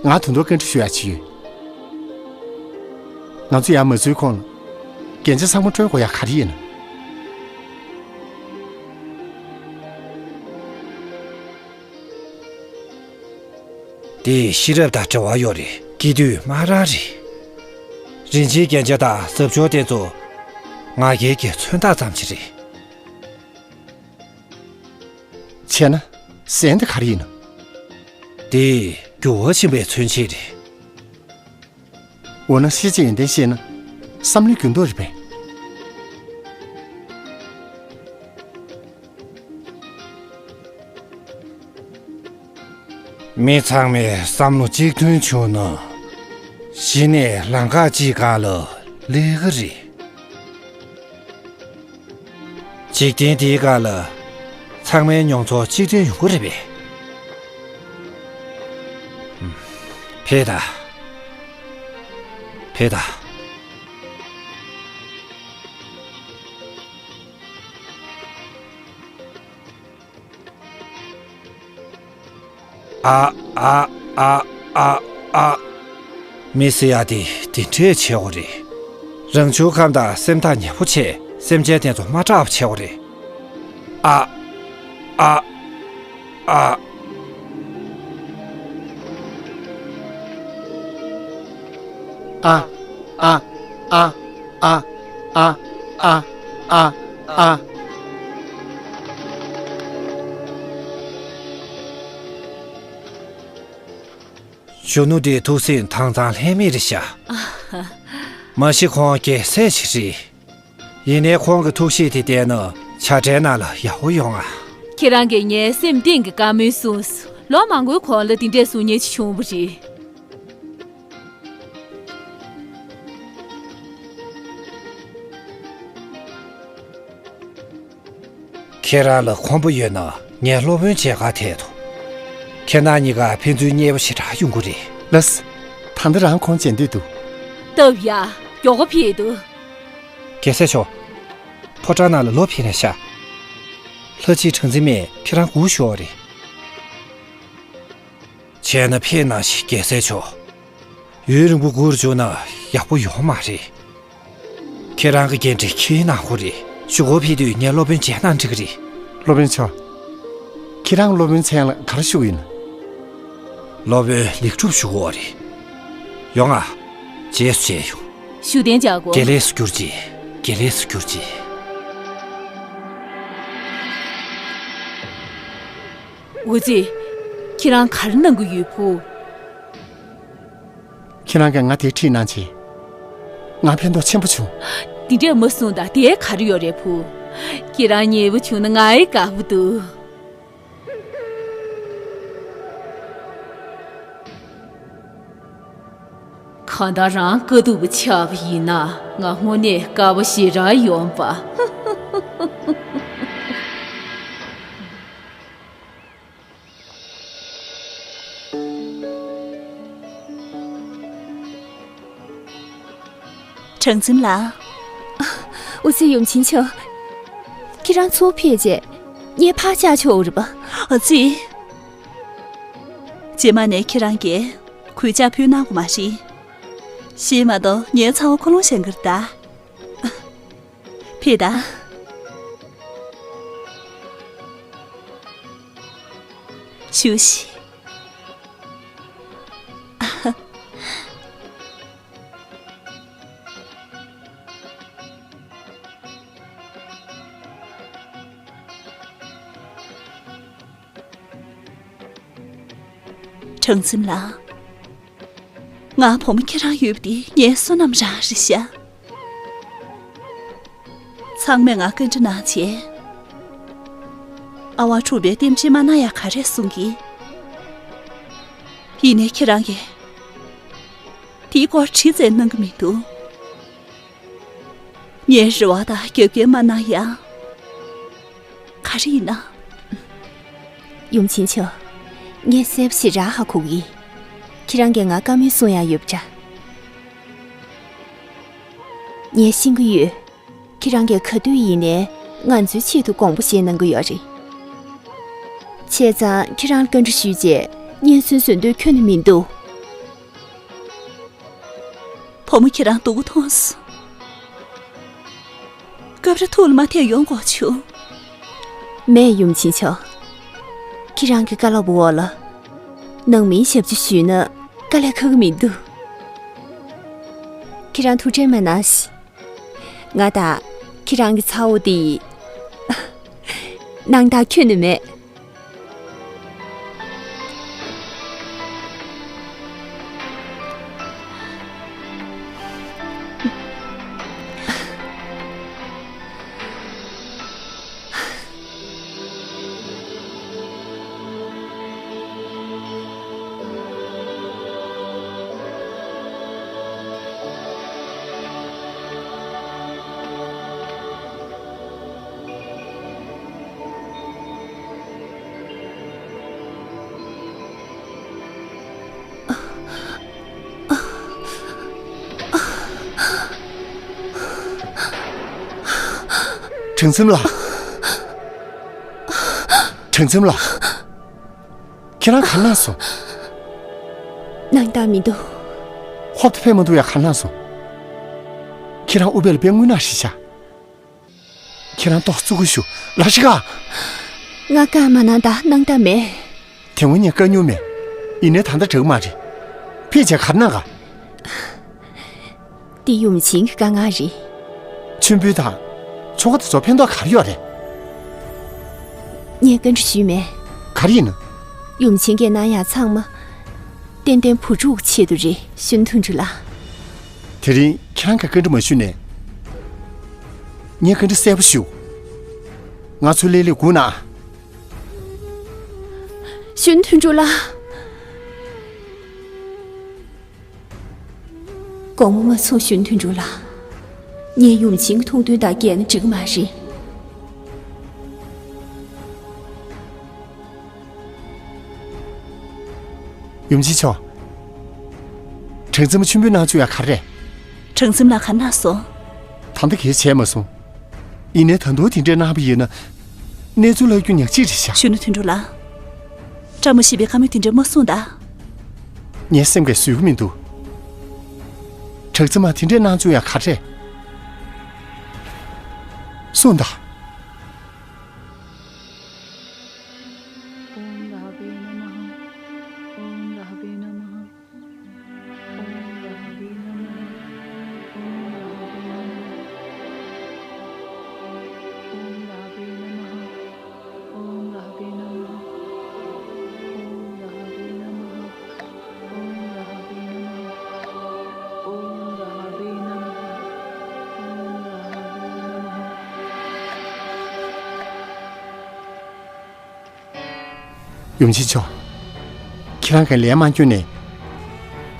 ང་ད་དུང་བཀའ་འདྲི་ཞུ་ཡག་ཅིག་ཡོད། ང་ཚོ་ཡར་མ་འཛུལ་གོང་ལ་རྒྱན་ཆ་ཚང་མ་སྤྲོད་དགོས་ཡག་ག་རེ་ཡིན་ན། དེ་ཤེས་རབ་དང་འབྲེལ་བ་ཡོད་རེད། སྐྱིད་སྡུག་སྨ་ར་རེད། རིན་ཆེན་རྒྱན་ཆ་དང་གཟབ་མཆོར་དེ་ཚོ་ང་རྒྱལ་གྱི་མཚོན་རྟགས་ཙམ་ཞིག་རེད། བྱས་ན། ཟས་འདི་ག་རེ་ཡིན་ནམ། དེ་འགྱུར་བ་ཕྱིན་པའི་མཚོན་བྱེད་རེད། འོ་ན་ཤེས་བྱའི་ཡོན་ཏན་ཤེས་ན་བསམ་བློའི་འགྱུར་ལྡོག་རེད་པས། མི་ཚང་མས་བསམ་བློ་གཅིག་མཐུན་བྱུང་ན་ གཞི་ནས་ལམ་ཁ་གཅིག་སྒང་ལ་སླེབས་ཀྱི་རེད། འཇིག་རྟེན་འདིའི་སྒང་ལ་ཚང་མའི་མྱོང་ཚོར་གཅིག་མཐུན་ཡོང་གི་རེད་པས། ཕེབས་དང་། ཕེབས་དང་། ཨ་ཨ་ཨ་ཨ་ཨ། མི་ཟེར་ཡ་དེ་དེ་འདྲས་བྱེད་དགོས་རེད། རང་བྱུང་ཁམས་དང་སེམས་ཐག་ཉེ་པོ་བྱས། སེམས་ཅན་དེ་ཚོ་མ་སྐྲག་པ་བྱེད་དགོས་རེད། ཨ་ཨ་ཨ་ཨ། ཨ་ཨ་ཨ་ཨ་ཨ་ཨ་ཨ། གཞོན་ནུ་དེའི་ཐུགས་སེམས་དྭངས་གཙང་ལྷད་མེད་རེད་ཤག། མ་གཞི་ཁོང་རྒྱལ་སྲས་ཤིག་རེད། ཡིན་ནའི་ཁོང་གི་ཐུགས་གཤིས་དེ་བལྟས་ན་བྱ་བྲལ་ནང་ལ་ཡག་པོ་ཡོང་ང་། ཁྱེད་རང་གིས་ངའི་སེམས་གཏིང་གི་བཀའ་མོལ་གསུངས་སོང་། ལོ་མང་པོའི་གོང་ལ་འདི་འདྲས་གསུང་མཁན་ཅིག་བྱུང་བ་རེད། ཁྱེད་རང་ལ་ཁོམ་པ་ཡོད་ན་ངའི་སློབ་དཔོན་མཇལ་ཁ་ཐད་དོ། ཁྱེད་རང་གཉིས་ཀ་ཕན་ཚུན་མཉེས་པོ་ཞེ་དྲག་ཡོང་གི་རེད། ལགས་སོ། ད་ལྟ་རང་ཁོང་མཇལ་འདོད་འདུག། སྟབས་ཡག། མགྱོགས་པོ་ཕེབས་འདུག། རྒྱལ་སྲས་མཆོག། ཕོ་བྲང་ནང་ལ་ལོག་ཕེབས་ན་ཤག། ལྷ་རྗེ་གྲངས་འཛིན་མས་ཁྱེད་རང་སྒུག་ཞུ་བ་རེད། བྱས་ན་ཕེབས་གནང་ཞིག། རྒྱལ་སྲས་མཆོག། ཡུན་རིང་པོ་སྒུག་བཅུག་ན་ཡག་པོ་ཡོད་མ་རེད། ཁྱེད་རང་གི་འགན་འཁྲི་འཁྱེར་གནང་དགོས་རེད། གཞུག་གུ་ཕེབས་དུས་ངའི་སློབ་དཔོན་མཇལ་གནང་འགྲིག་གི་རེད། སློབ་དཔོན་མཆོག། ཁྱེད་རང་སློབ་དཔོན་མཚན་ལ་ག་རེ་ཞུ་གི་ཡིན། སློབ་དཔོན་ལེགས་གྲུབ་ཞུ་དགོས་རེད། ཡོང་ང་། རྗེས་སུ་མཇལ་ཡོང་། བཞུགས་གདན་འཇགས་དགོས། དགེ་ལེགས་སུ་གྱུར་ཅིག། དགེ་ལེགས་སུ་གྱུར་ཅིག། འུ་ཙི། ཁྱེད་རང་ག་རེ་གནང་གི་ཡོད་བུ། ཁྱེད་རང་གིས་ང་དེ་ཁྲིད་གནང་བྱས། ང་ཕན་ཐོགས་ཆེན་པོ་བྱུང་། འདི་འདྲས་མ་གསུངས་དང་། དེ་ག་རེ་ཡོད་རེད་བུ། ཁྱེད་རང་མཉེས་པོ་བྱུང་ན་ང་ཡི་དགའ་པོ་འདུག། གང་ལྟར་རང་དཀའ་སྡུག་པོ་ཆགས་པ་ཡིན་ན་ང་དངོས་གནས་དགའ་པོ་ཞེ་དྲག་ཡོང་པ། གྲངས་འཛིན་ལགས། འུ་ཚོའི་ཡུམ་ཆེན་མཆོག། ཁྱེད་རང་ཚུར་ཕེབས་རྗེས་ངས་ཕར་བཅར་ཆོག་རེད་པ། ཨ་ཙི། རྗེས་མ་ནས་ཁྱེད་རང་གིས་གུས་ཕྱག་ཕུལ་གནང་དགོས་མ་རེད། ཤེས་མ་གཏོགས་ངའི་ཚ་བོ་ཁོ་རང་བཞེངས་ཀྱི་རེད་ད། ཕེབས་དང་། བཞུགས་ཤིག། གྲངས་འཛིན་ལགས། ང་བུ་མོ་ཁྱེད་རང་ཡོད་པ་འདི་ངའི་བསོད་ནམས་རང་རེད་ཤག། ཚང་མས་ང་བཀའ་འདྲི་གནང་བྱས། ཨ་ཝང་འཁྲུངས་པའི་རྟེན་འབྲེལ་མ་གནང་ཡག་ག་རེ་གསུང་གི། ཡིན་ནའི་ཁྱེད་རང་གིས་དེའི་སྐོར་དྲི་བཙལ་གནང་གི་མི་འདུག། ངའི་རེ་བ་དང་རྒྱབ་འགལ་མ་གནང་ཡག། ག་རེ་ཡིན་ན། ཡུམ་ཆེན་མཆོག། ངས་གསལ་པོ་ཞེ་དྲག་ཧ་གོ་གི་ཡིན། ཁྱེད་རང་གིས་ང་བཀའ་མོལ་གསུང་ཡག་ཡོད་པ་འདྲ། ངས་ཤེས་ཀྱི་ཡོད། ཁྱེད་རང་གིས་ག་དུས་ཡིན་ནའི་ང་ཚོའི་ཆེད་དུ་དགོངས་པ་བཞེས་གནང་གི་ཡོད་རེད། བྱས་ཙང་ཁྱེད་རང་ལ་བཀའ་འདྲི་ཞུས་རྗེས་སྙན་སེང་བཟོ་འདོད་ཁྱོན་ནས་མི་འདུག། བུ་མོ་ཁྱེད་རང་སྡུག་པོ་མཐོང་སོང་། སྐབས་རེ་ཐུགས་ལ་མ་ཐེག་ཡོང་དགོས་བྱུང་། མེད། ཡུམ་ཆེན་མཆོག། ཁྱེད་རང་གི་བཀའ་སློབ་འོག་ལ་ནང་མིའི་ཞབས་ཕྱི་ཞུས་ན་དཀའ་ལས་ཁག་གི་མི་འདུག། ཁྱེད་རང་ཐུགས་ཁྲལ་མ་གནང་ཞིག། ང་དང་ཁྱེད་རང་གི་ཚ་བོ་དེ་ཡི་སྣང་དག་ཁྱོན་ནས་མེད། གྲང་ཚིམ་ལགས། གྲང་ཚིམ་ལགས། ཁྱེད་རང་ག་རེ་གནང་སོང་། སྣང་དག་མི་འདུག་ཧོབ་ཏེ་ཕེབས་མ་ཐུབ་ཡ་ག་རེ་གནང་སོང་། ཁྱེད་རང་ཨུཏྤལ་ལ་དཔེ་རྔུལ་ནག་ཞིག་ཤར། ཁྱེད་རང་ཏོག་ཙམ་བཙུགས་ཤོག་ལ་ཤི་ཀ། ང་བཀའ་མ་གནང་དང་སྣང་དག་མེད། དེ་སྔོན་ངས་བཀའ་མྱོང་མེད། ཡིན་ནའི་ད་ལྟ་དྲག་མ་རེད། ཕལ་ཆེར་ག་རེ་གནང་ག། འདི་ཡུམ་ཆེན་གྱི་བཀའ་མངགས་རེད། མཆོད་འབུལ་དང་། ཆོ་ག་དེ་ཚོ་ཕན་ཐོགས་ག་རེ་ཡོད་རེད། ངས་བཀའ་འདྲི་ཞུས་མེད། ག་རེ་ཡིན་ནམ། ཡུམ་ཆེན་གྱིས་གནང་ཡག་ཚང་མ། ཏན་ཏན་བུ་ཕྲུག་གི་ཆེད་དུ་རེད། གཞོན་ནུ་དོན་གྲུབ་ལགས། དེ་རིང་ཁྱེད་རང་གིས་བཀའ་འདྲི་མ་ཞུས་ནའི། ངས་བཀའ་འདྲི་གསལ་པོ་ཞུ། ང་ཚོ་ལྷོད་ལྷོད་སྒུག་ན། གཞོན་ནུ་དོན་གྲུབ་ལགས། དགོངས་པ་མ་ཚོམས། གཞོན་དོན་གྲུབ་ལགས། ངས་ཡུམ་ཆེན་གྱི་ཐུགས་འདུན་ལྟར་བསྐྱལ་ན་འགྲིག་གི་མ་རེད། ཡུམ་ཆེན་མཆོག་གྲངས་འཛིན་མ་མཆོད་འབུལ་གནང་བཅུག་ཡ་ག་རེ་རེད། གྲངས་འཛིན་ལགས་ག་གནང་སོང་། ད་ལྟ་གས་བྱས་མ་སོང་། ཡིན་ནའི་ད་དུང་དེ་འདྲས་གནང་བ་ཡིན་ན། གནས་ཚུལ་ལྷག་རྒྱུ་ཉག་གཅིག་རེད་ཤག་གཞོན་ནུ་དོན་གྲུབ་ལགས། བཀྲ་མ་ཤིས་པའི་བཀའ་མོལ་དེ་འདྲས་མ་གསུངས་དང་། ངའི་སེམས་ཀྱིས་བཟོད་ཀྱི་མི་འདུག་གྲངས་འཛིན་མ་དེ་འདྲས་གནང་བཅུག་ཡ་ག་རེ་རེད། གསུངས་དང་། ॐ राहवे नमः। ॐ राहवे नमः। ॐ राहवे नमः। ॐ राहवे नमः। ॐ राहवे नमः। ॐ राहवे नमः। ॐ राहवे नमः। ॐ राहवे नमः। ॐ राहवे नमः। ॐ राहवे नमः। ཡུམ་ཆེན་མཆོག་ཁྱེད་རང་གིས་ལན་མ་བསྐྱོན་ནས།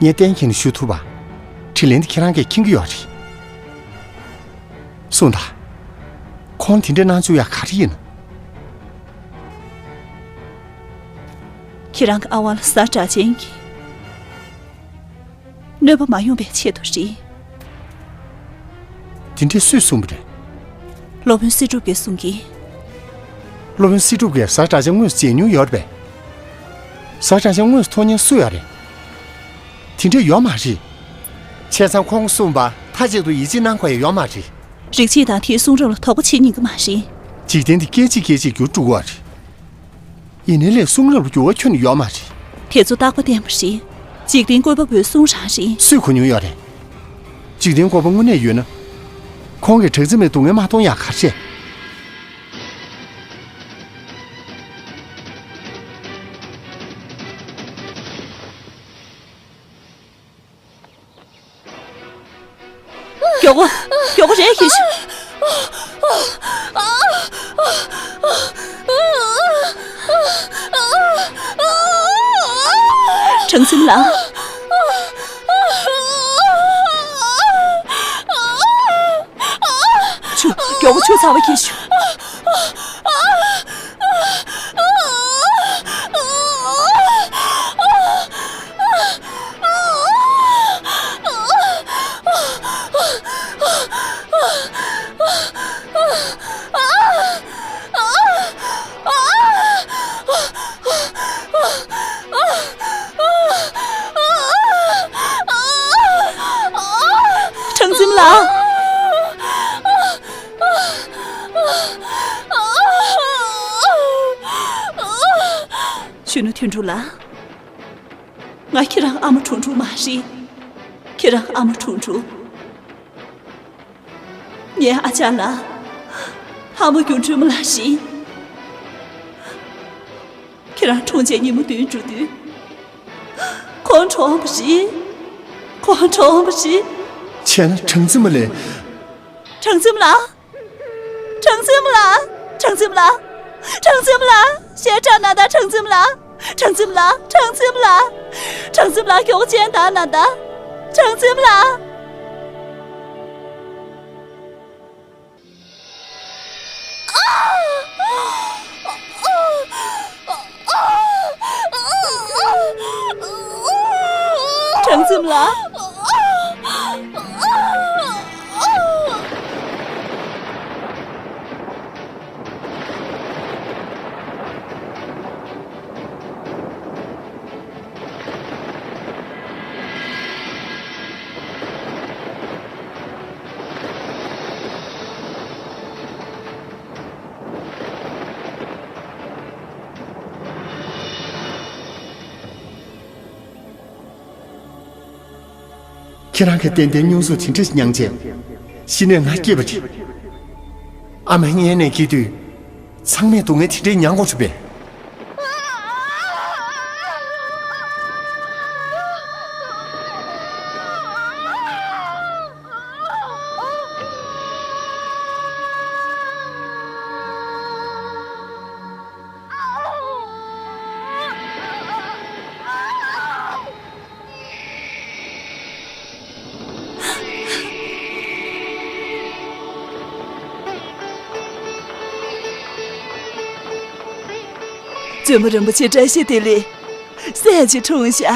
ངས་གཏན་འཁེལ་ནས་ཞུ་ཐུབ་པ། དྲིན་ལན་དེ་ཁྱེད་རང་གིས་མཁྱེན་གྱི་ཡོད་རེད། གསུངས་དང་། ཁོང་དེ་འདྲས་གནང་བཅུག་ཡ་ག་རེ་ཡིན། ཁྱེད་རང་གི་ཨ་ཝང་ལ་གཟའ་སྒྲ་གཅན་གྱིས་གནོད་པ་མ་ཡོང་བའི་ཆེད་དུ་རེད། དེ་འདྲས་སུས་གསུངས་པ་རེད། སློབ་དཔོན་སྲིད་སྒྲུབ་ཀྱིས་གསུངས་ཀྱི། སློབ་དཔོན་སྲིད་སྒྲུབ་ཀྱིས་གཟའ་སྒྲ་གཅན་དངོས་སུ་མཇལ་མྱོང་ཡོད་རེད་པས། གཟའ་སྒྲ་གཅན་དངོས་སུ་མཐོང་མཁན་སུ་ཡོད་རེད། དེ་འདྲས་ཡོད་མ་རེད། བྱས་ཙང་ཁོང་གསུངས་པ་མཐའ་གཅིག་ཏུ་ཡིད་ཆེས་གནང་དགོས་ཡ་ཡོད་མ་རེད། རིག་བྱེད་དང་དེའི་གསུང་རབ་ལ་དོགས་པ་བྱེད་ཉན་གྱི་མ་རེད། འཇིག་རྟེན་འདི་སྐད་ཅིག་སྐད་ཅིག་འགྱུར་འགྲོ་གི་རེད། ཡིན་ནའི་ལས་གསུང་རབ་ལ་འགྱུར་བ་ཁྱོན་ནས་ཡོད་མ་རེད། དེ་ཚོ་རྟག་པ་བརྟན་པ་རེད། འཇིག་རྟེན་བཀོད་པ་པོའི་གསུང་རང་རེད། སུས་གོ་མྱོང་ཡོད་རེད། འཇིག་རྟེན་བཀོད་པ་དངོས་གནས་ཡོད་ན། ཁོང་གིས་གྲངས་འཛིན་མའི་སྡུག་བསྔལ་མ་མཐོང་ཡག་ག་རེ་བྱས། མགྱོགས་པོ། མགྱོགས་པོ་རེད་ཤོག་གྲངས་འཛིན་ལགས། ཆུ། མགྱོགས་པོ་ཆུ་ཚ་བ་འཁྱེར་ཤོག་གྲངས་འཛིན་ལགས། གཞོན་ནུ་དོན་གྲུབ་ལགས། ང་ཁྱེད་རང་ཨ་མ་གྲུང་གྲུང་མ་རེད། ཁྱེད་རང་ཨ་མ་གྲུང་གྲུང་། ངའི་ཨ་ཅག་ལགས། ལྷ་མོ་སྒྱུ་འཕྲུལ་མ་ལགས་རེད། ཁྱེད་རང་གྲོངས་རྗེས་ཉིན་མོ་བདུན་འགྲོ་དུས། ཁོང་གྲོངས་པ་རེད། ཁོང་གྲོངས་པ་རེད། བྱས་ན་གྲངས་འཛིན་མ་ལས། གྲངས་འཛིན་མ་ལགས། གྲངས་འཛིན་མ་ལགས། གྲངས་འཛིན་མ་ལགས། གྲངས་འཛིན་མ་ལགས། ཞེ་དྲག་ན་ད། གྲངས་འཛིན་མ་ལགས། གྲངས་འཛིན་མ་ལགས། གྲངས་འཛིན་མ་ལགས། གྲངས་འཛིན་མ་ལགས། མགྱོགས་པོ་མཇལ་དང་ན་ད། གྲངས་འཛིན་མ་ལགས། གྲངས་འཛིན་མ་ལགས། ཁྱེད་རང་གིས་ཏན་ཏན་སྙུང་གཟུགས་དེ་འདྲ་ཞིག་མྱངས་བྱས། གཞི་ནས་ང་སྐྱེས་པ་རེད། ཨ་མ་མངལ་ནས་སྐྱེས་དུས། ཚང་མས་སྡུག་བསྔལ་དེ་འདྲའི་མྱངས་དགོས་བྱུང་བས། བཙུན་མོ་རིན་པོ་ཆེ། བཀྲ་ཤིས་བདེ་ལེགས། སྲས་ཅིག་འཁྲུངས་ཤག་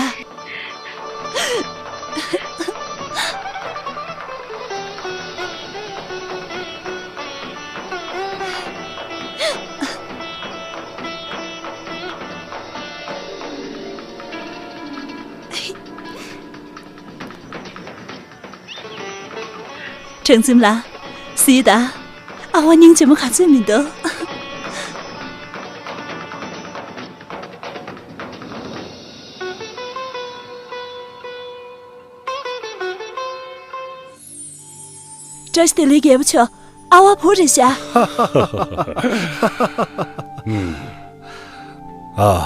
གྲང་འཛིན་ལགས། གཟིགས་དང་། ཨ་ཝ་སྙིང་རྗེ་མོ་ག་ཚོད་མི་འདུག་བཀྲ་ཤིས་བདེ་ལེགས་རྒྱལ་པོ་མཆོག་ཨ་ཝ་བུ་རེད་ཤག་ཨ།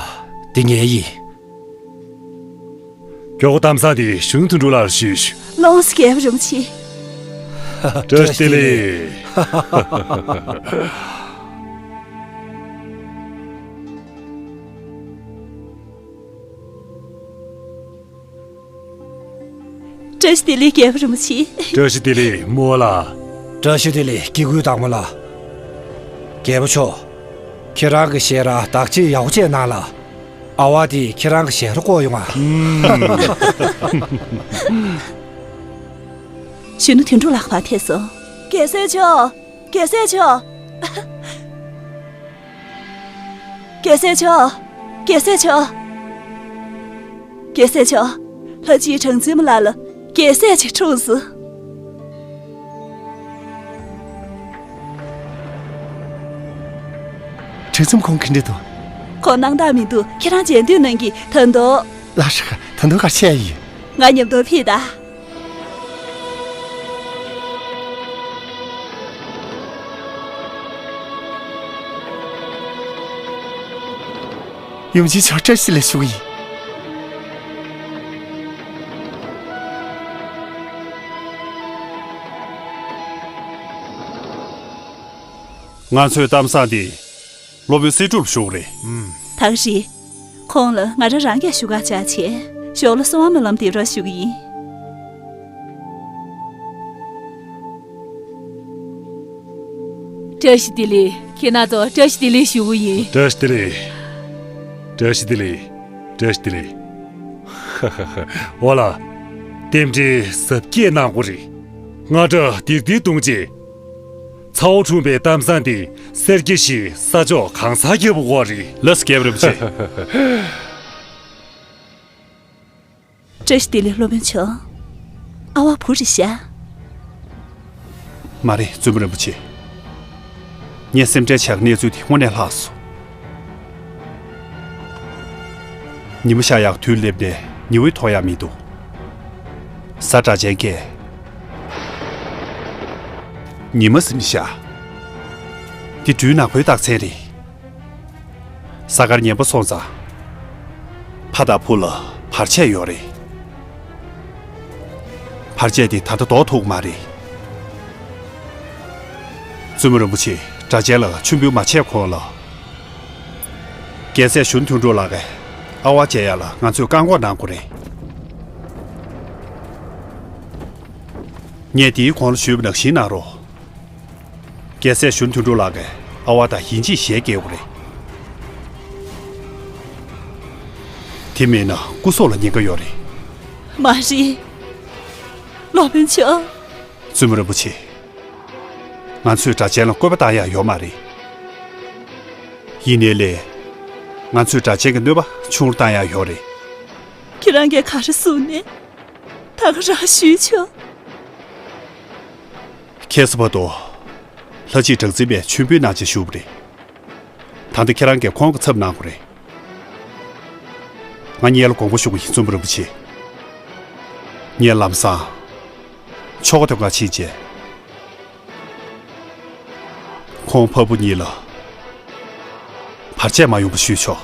འདི་ངའི་ཡིན། མགྱོགས་པོ་གཏམ་བཟང་དེ་གཞོན་ནུ་དོན་གྲུབ་ལགས་ལ་ཞུས་ཤིག་ལོངས་སུ། རྒྱལ་པོ་རིན་པོ་ཆེ། བཀྲ་ཤིས་བདེ་ལེགས། བཀྲ་ཤིས་བདེ་ལེགས་རྒྱལ་པོ་རིན་པོ་ཆེ། བཀྲ་ཤིས་བདེ་ལེགས་རྨོ་ལགས། བཀྲ་ཤིས་བདེ་ལེགས་སྐྱེ་དགུའི་བདག་མོ་ལགས། རྒྱལ་པོ་མཆོག་ཁྱེད་རང་གི་ཞལ་ར་བདག་གཅེས་ཡག་པོ་བྱས་གནང་ལ། ཨ་ཝ་དེ་ཁྱེད་རང་གི་ཞལ་ར་བཀོག་ཡོང་ང་། གཞོན་ནུ་དོན་གྲུབ་ལགས་ཕར་ཐད་སོང་། རྒྱལ་སྲས་མཆོག་རྒྱལ་སྲས་མཆོག་རྒྱལ་སྲས་མཆོག་རྒྱལ་སྲས་མཆོག་རྒྱལ་སྲས་མཆོག་ལྷ་སྤྱིའི་གྲངས་འཛིན་མ་ལགས་ལ་རྒྱལ་སྲས་ཅིག་འཁྲུངས་སོང་། གྲངས་འཛིན་ཁོང་ག་འདྲ་འདུག་ཁོང་སྣང་དག་མི་འདུག་ཁྱེད་རང་མཇལ་འདོད་གནང་གི། ད་དུང་། ལགས་སོ། ད་དུང་ག་རེ་བྱས་ཡིན། ང་མཉམ་དུ་ཕེབས་དང་། ཡུམ་ཆེན་མཆོག་བཀྲ་ཤིས་བདེ་ལེགས་ཞུ་གི་ཡིན། ང་ཚོའི་གཏམ་བཟང་འདི་སློབ་དཔོན་གསེར་སྒྲུབ་ལ་ཞུ་གི་རེད། ད་ག་རེད། ཁོང་ལ་ང་རང་རང་གིས་ཞུ་ག་བཅར་བྱས། ཞོགས་ལ་གསོལ་བ་སྨོན་ལམ་འདེབས་རོགས་ཞུ་གི་ཡིན། བཀྲ་ཤིས་བདེ་ལེགས། ཁྱེད་རྣམ་ཚོ་བཀྲ་ཤིས་བདེ་ལེགས་ཞུ་གི་ཡིན། བཀྲ་ཤིས་བདེ་ལེགས། བཀྲ་ཤིས་བདེ་ལེགས། བཀྲ་ཤིས་བདེ་ལེགས། ཧ་ཧ་ཧ། འོ་ལགས། རྟེན་འབྲེལ་གཟབ་རྒྱས་གནང་དགོས་རེད། རྔ་སྒྲ་ལྡིར་ལྡིར་གཏོང་རྗེས། ཚ་བོ་འཁྲུངས་པའི་གཏམ་བཟང་འདི་སེར་སྐྱ་ཞིག་ས་ཕྱོགས་གང་སར་ཁྱབ་པ་དགོས་རེད། ལགས་སོ། རྒྱལ་པོ་རིན་པོ་ཆེ། བཀྲ་ཤིས་བདེ་ལེགས་སློབ་དཔོན་མཆོག་ཨ་ཝ་བུ་རེད་ཤག་མ་རེད། བཙུན་མོ་རིན་པོ་ཆེ། ངས་སེམས་ཁྲལ་བྱས་པའི་གནས་ཚུལ་དེ་དངོས་གནས་ལྷག་སོང་། ཉི་མ་ཤར་ཡག་དུས་སླེབས་ནས་ཉི་འོད་མཐོང་ཡག་མི་འདུག་གཟའ་སྒྲ་གཅན་གྱིས་ཉི་མ་ཟིན་ཤག་འདི་སྦྲུལ་ནག་པོའི་རྟགས་མཚན་རེད། གཟའ་སྐར་ངན་པ་སོང་ཙང་། ཕ་དང་བུ་ལ་བར་ཆད་ཡོད་རེད། བར་ཆད་དེ་ད་ལྟ་ཟློག་ཐུབ་ཀྱི་མ་རེད། བཙུན་མོ་རིན་པོ་ཆེ། སྒྲ་གཅན་ལགས་མཆོད་འབུལ་མ་བྱས་གོང་ལ། རྒྱལ་སྲས་གཞོན་དོན་གྲུབ་ལགས་ཀྱིས་ཨ་ཝ་མཇལ་ཡག་ལ་ང་ཚོས་བཀག་འགོག་གནང་དགོས་རེད། ངས་འདིའི་གོང་ལ་ཞུས་པ་ནང་བཞིན་གནང་རོགས། རྒྱལ་སྲས་གཞོན་དོན་གྲུབ་ལགས་ཀྱིས་ཨ་ཝ་དང་ཡིན་གཅིག་ཞལ་མཇལ་དགོས་རེད། དེ་མིན་ན་སྐུ་སྲོག་ལ་ཉེན་ཁ་ཡོད་རེད། མ་རེད། སློབ་དཔོན་མཆོག་བཙུན་མོ་རིན་པོ་ཆེ། ང་ཚོས་སྒྲ་གཅན་ལ་བཀོད་པ་བཏང་ཡག་ཡོད་མ་རེད། ཡིན་ནའི་ལས། ང་ཚོས་སྒྲ་གཅན་གྱི་གནོད་པ་ཆུང་རུ་བཏང་ཡག་ཡོད་རེད། ཁྱེད་རང་གིས་ག་རེ་གསུངས་ནས། ད་ག་རང་ཞུས་ཆོག་ཁ་སང་བར་དུ། ལྷ་སྤྱིའི་གྲངས་འཛིན་པས་མཆོད་འབུལ་གནང་བྱས་བཞུགས་པ་རེད། ད་ལྟ་ཁྱེད་རང་གིས་ཁོང་གི་ཚབ་གནང་དགོས་རེད། ང་སྔོན་ལ་དགོངས་པ་ཞུ་གི་ཡིན། བཙུན་མོ་རིན་པོ་ཆེ། ངས་ལམ་སང་ ཆོ་ག་དོན་ཁང་ཕྱིན་རྗེས། ཁོང་ཕ་བུ་གཉིས་ལ་བར་ཆད་མ་ཡོང་བ་ཞུས་ཆོག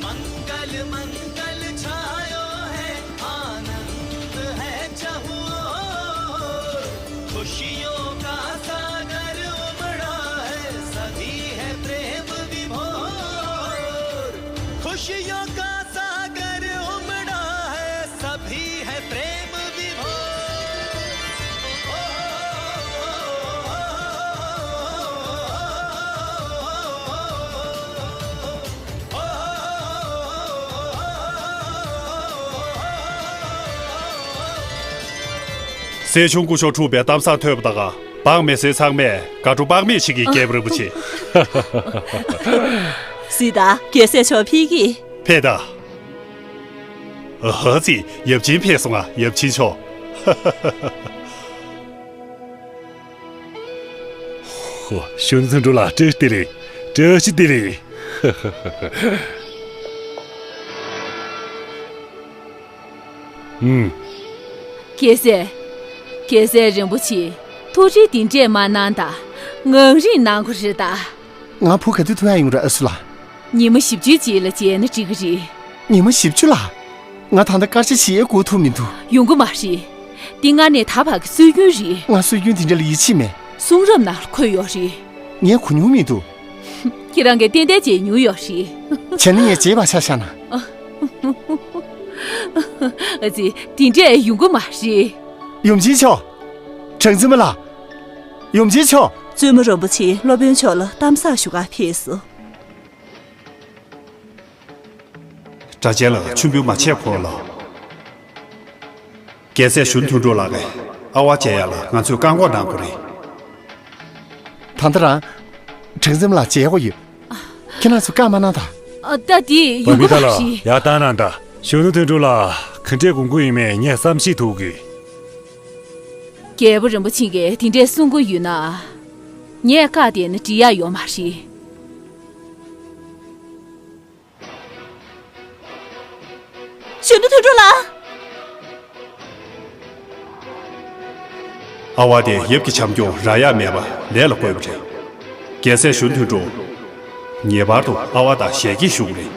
मंगल मंगल छायो है, आनंद है चहुओर। खुशियों का सागर उमड़ा है, सभी है प्रेम विभोर। खुशियों का सागर उमड़ा है, सभी है प्रेम विभोर। སྲས་ཆུང་སྐུ་ཞབས་འཁྲུངས་པའི་གཏམ་བཟང་ཐོས་པ་དང་། འབངས་མི་སེར་ཚང་མས་དགའ་སྤྲོ་དཔག་མེད་བྱེད་ཀྱི། རྒྱལ་པོ་རིན་པོ་ཆེ། སྲིད་ད་རྒྱལ་སྲས་མཆོག་ཕེབས་ཀྱིས། ཕེབས་ད། ཨ་ཙི། ཡབ་ཆེན་ཕེབས་སོང་ང་། ཡབ་ཆེན་མཆོག་ཧོ། གཞོན་ནུ་དོན་གྲུབ་ལགས། བཀྲ་ཤིས་བདེ་ལེགས། བཀྲ་ཤིས་བདེ་ལེགས། ཨུམ། རྒྱལ་སྲས། རྒྱལ་སྲས་རིན་པོ་ཆེ། ཐུགས་རྗེ་འདི་འདྲས་མ་གནང་ད། ངང་རིང་གནང་དགོས་རེད་ད། ང་བུ་ག་དུས་ཐུག་ཡག་ཡོང་རེད་ཨ་སུ་ལགས། ཉི་མ་བཞི་བཅུའི་རྗེས་ལ་མཇལ་ན་འགྲིག་གི་རེད། ཉི་མ་བཞི་བཅུ་ལ། ང་ད་ལྟ་སྐར་ཆ་བཞི་ཡས་འགོར་ཐུབ་མི་འདུག་ཡོང་གི་མ་རེད། འདི་སྔར་ནས་ད་བར་གྱི་སྲོལ་རྒྱུན་རེད། ང་སྲོལ་རྒྱུན་དེ་འདྲ་ལ་ཡིད་ཆེས་མེད། གསུང་རབ་ནང་ལ་འཁོད་ཡོད་རེད། ངས་གོ་མྱོང་མི་འདུག་ཁྱེད་རང་གིས་ཏན་ཏན་མཇལ་མྱོང་ཡོད་རེད། བྱས་ན་ངས་བརྗེད་པ་ཆགས་ཤག་ན། ཨ་ཙི། དེ་འདྲས་ཡོང་གི་མ་རེད། ཡུམ་ཆེན་མཆོག་གྲངས་འཛིན་མ་ལགས། ཡུམ་ཆེན་མཆོག་བཙུན་མོ་རིན་པོ་ཆེ་སློབ་དཔོན་མཆོག་ལ་གཏམ་བཟང་ཞུ་གར་ཕེབས་སོང་། སྒྲ་གཅན་ལགས། མཆོད་འབུལ་མ་བྱས་གོང་ལ། རྒྱལ་སྲས་གཞོན་ནུ་དོན་གྲུབ་ལགས་ཀྱི་ཨ་ཝ་མཇལ་ཡག་ལ་ང་ཚོས་བཀག་འགོག་གནང་དགོས་རེད། ད་ལྟ་རང་། གྲངས་འཛིན་མ་ལགས་མཇལ་དགོས་ཡོད། ཁྱེད་རང་ཚོས་བཀག་མ་གནང་ད། ཨ། ད་དེ་ཡོང་གི་མ་རེད། ཡར་བཏང་གནང་ད། གཞོན་ནུ་དོན་གྲུབ་ལགས་ག་འདྲས་དགོངས་ཀྱི་ཡོད་མེད་ངས་བསམ་ཤེས་ཐུབ་གི། རྒྱལ་པོ་རིན་པོ་ཆེ་གིས་དེ་འདྲས་གསུང་གི་ཡོད་ན། ངས་བཀག་བསྡད་ན་འགྲིག་ཡག་ཡོད་མ་རེད། གཞོན་ནུ་དོན་གྲུབ་ལགས། ཨ་ཝ་དེ་ཡབ་ཀྱི་བྱམས་སྐྱོང་རག་ཡག་མེད་པ་ལས་ལ་བཀོད་པ་རེད། རྒྱལ་སྲས་གཞོན་ནུ་དོན་གྲུབ། ངེས་པར་དུ་ཨ་ཝ་དང་ཞལ་གྱེས་ཞུ་དགོས་རེད།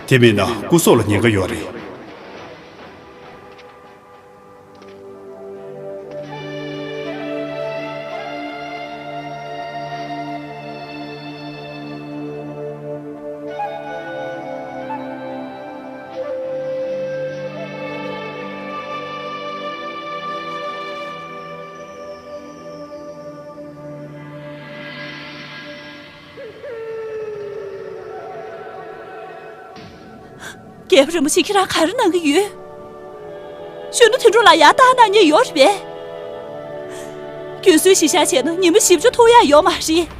དེ་མིན་ན་སྐུ་སྲོག་ལ་ཉེན་ཁ་ཡོད་རེད། རྒྱལ་པོ་རིན་པོ་ཆེ། ཁྱེད་རང་ག་རེ་གནང་གི་ཡོད། གཞོན་ནུ་དོན་གྲུབ་ལགས་ཡར་བཏང་གནང་མཁན་ཡོད་རེད་པས། རྒྱུན་སྲོལ་གཞིར་བཞག་བྱས་ན་ཉི་མ་བཞི་བཅུ་ཐུག་ཡག་ཡོད་མ་རེད།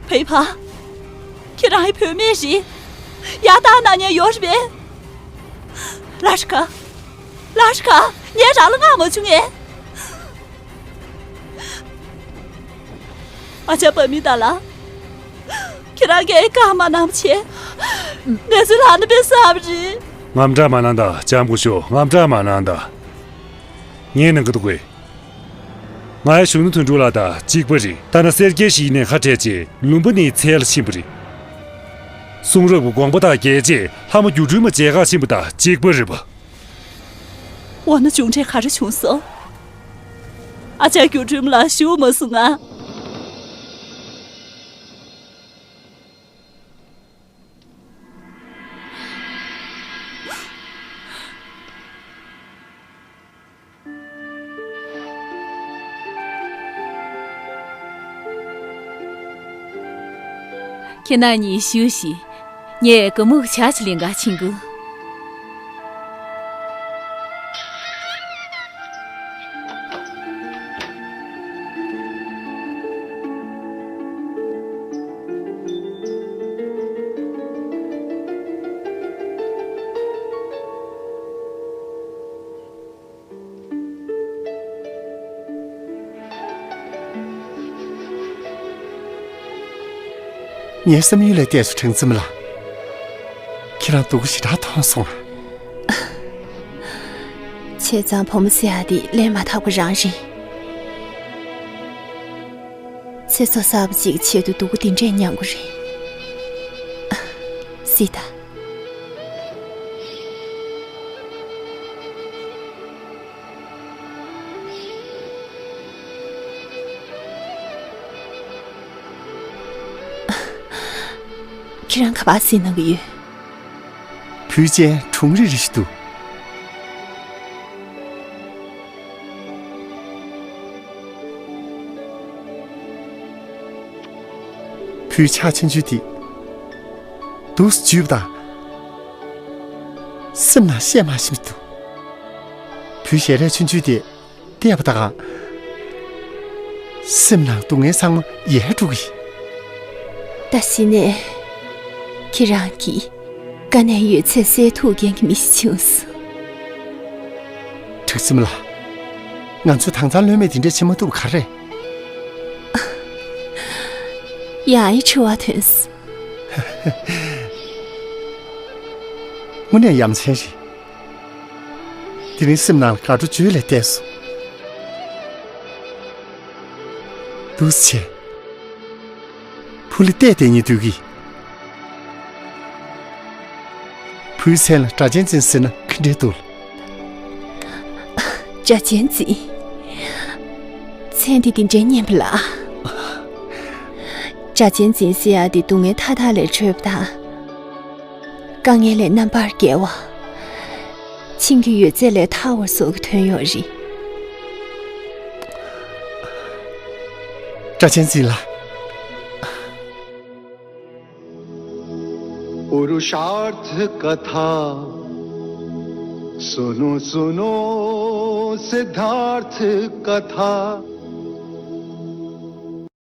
བོད་ཕ། ཁྱེད་རང་ཡི་བུད་མེད་རེད། ཡར་བཏང་གནང་མཁན་ཡོད་རེད་པས། ལ་ཧྲི་ཀ། ལ་ཧྲི་ཀ། ངས་རང་ལ་མངགས་མ་བྱུང་ངས། ཨ་ཅག་པ་མི་ཏཱ་ལ། ཁྱེད་རང་གིས་བཀག་མ་གནང་བ་བྱས། ང་ཚོའི་ལག་ན་དཔེ་བསགས་པ་རེད། དངངས་སྐྲག་མ་གནང་དང་། ལྕམ་སྐུ་ཞབས། དངངས་སྐྲག་མ་གནང་དང་། ངས་གནང་གི་འདུག་གས། ང་ཡང་གཞོན་ནུ་དོན་གྲུབ་ལགས་དང་གཅིག་པ་རེད། ཐ་ན་སེར་སྐྱའི་ཞིང་ནས་ཁ་བྲལ་རྗེས་ལུང་པ་ནས་ཚལ་ལ་ཕྱིན་པ་རེད། གསུང་རབ་ཀྱི་དགོངས་པ་དག་རྒྱས་རྗེས་ལྷ་མོ་སྒྱུ་འཕྲུལ་མ་མཇལ་ཁར་ཕྱིན་པ་དང་གཅིག་པ་རེད་པ། འོ་ན་བྱུང་འབྲས་ག་རེ་བྱུང་སོང་། ཨ་ཅག་སྒྱུ་འཕྲུལ་མ་ལགས་བཞུགས་མ་སོང་ང་། ཁྱེད་རྣམ་གཉིས་བཞུགས་ཤིག་ངས་གད་མོ་ཇ་ཅིག་ལེན་གར་ཕྱིན་གོ། ངའི་བསམ་ཡུལ་ལས་འདས་སོང་། དྲང་ཙེ་མ་ལགས། ཁྱེད་རང་སྡུག་པོ་ཞེ་དྲག་མཐོང་སོང་ང་། བྱས་ཙང་བུ་མོ་ཟེར་ཡག་དེ་ལས་མ་དག་པ་རང་རེད། ཚེ་སྲོག་གསར་པ་ཅིག་གི་ཆེད་དུ་སྡུག་པོ་འདི་འདྲས་མྱང་དགོས་རེད། སྲིད་ད། ཁྱེད་རང་ག་པར་གཟིགས་གནང་གི་ཡོད། བུ་ཅན་གྲུང་རིག་རིག་ཞིག་འདུག། བུའི་ཕྱག་ཆུང་ཆུང་དེ་འདུག་སེ་འཇུས་པ་དང་། སེམས་ནང་བཤད་མ་ཤེས་པ་འདུག། བུའི་ཞལ་རས་ཆུང་ཆུང་དེ་བལྟས་པ་དང་། སེམས་ནང་སྡུག་བསྔལ་ཚང་མ་ཡལ་འགྲོ་གི་ཡིན། ད་གཞི་ནས་ཁྱེད་རང་གིས་དཀའ་གནད་ཡོད་ཚད་སེལ་ཐུབ་མཁན་གྱི་མི་ཞིག་བྱུང་སོང་། དྲང་ཙེ་མ་ལགས། ང་ཚོས་དྭངས་གཙང་ལྷོད་མེད་དེ་འདྲ་བྱེད་མ་ཐུབ་པ་ག་རེ་རེད། ཡང་ཡང་འཁྲུལ་བ་ཐོན་སོང་། དངོས་གནས་ཡ་མཚན་རེད། དེ་རིང་སེམས་ནང་ལ་དགའ་སྤྲོ་བརྗོད་ལས་འདས་སོང་། འདུག་སེ་བྱས། བུ་ལ་བལྟས་བསྡད་སྙིང་འདོད་ཀྱི། བུའི་མཚན་ལ་སྒྲ་གཅན་འཛིན་ཟེར་ན་ག་འདྲས་འདུག། སྒྲ་གཅན་འཛིན། མཚན་དེ་འདི་འདྲའི་སྙན་པ་ལ། སྒྲ་གཅན་འཛིན་ཟེར་ཡག་དེ་སྡུག་བསྔལ་མཐའ་དག་ལས་གྲོལ་བ་དང་། དཀའ་ངལ་ལས་རྣམ་པར་རྒྱལ་བ། ཆིངས་ཀྱི་ཡོད་ཚད་ལས་ཐར་བ་སོགས་ཀྱི་དོན་ཡོད་རེད། སྒྲ་གཅན་འཛིན་ལགས། पुरुषार्थ कथा सुनो सुनो सिद्धार्थ कथा।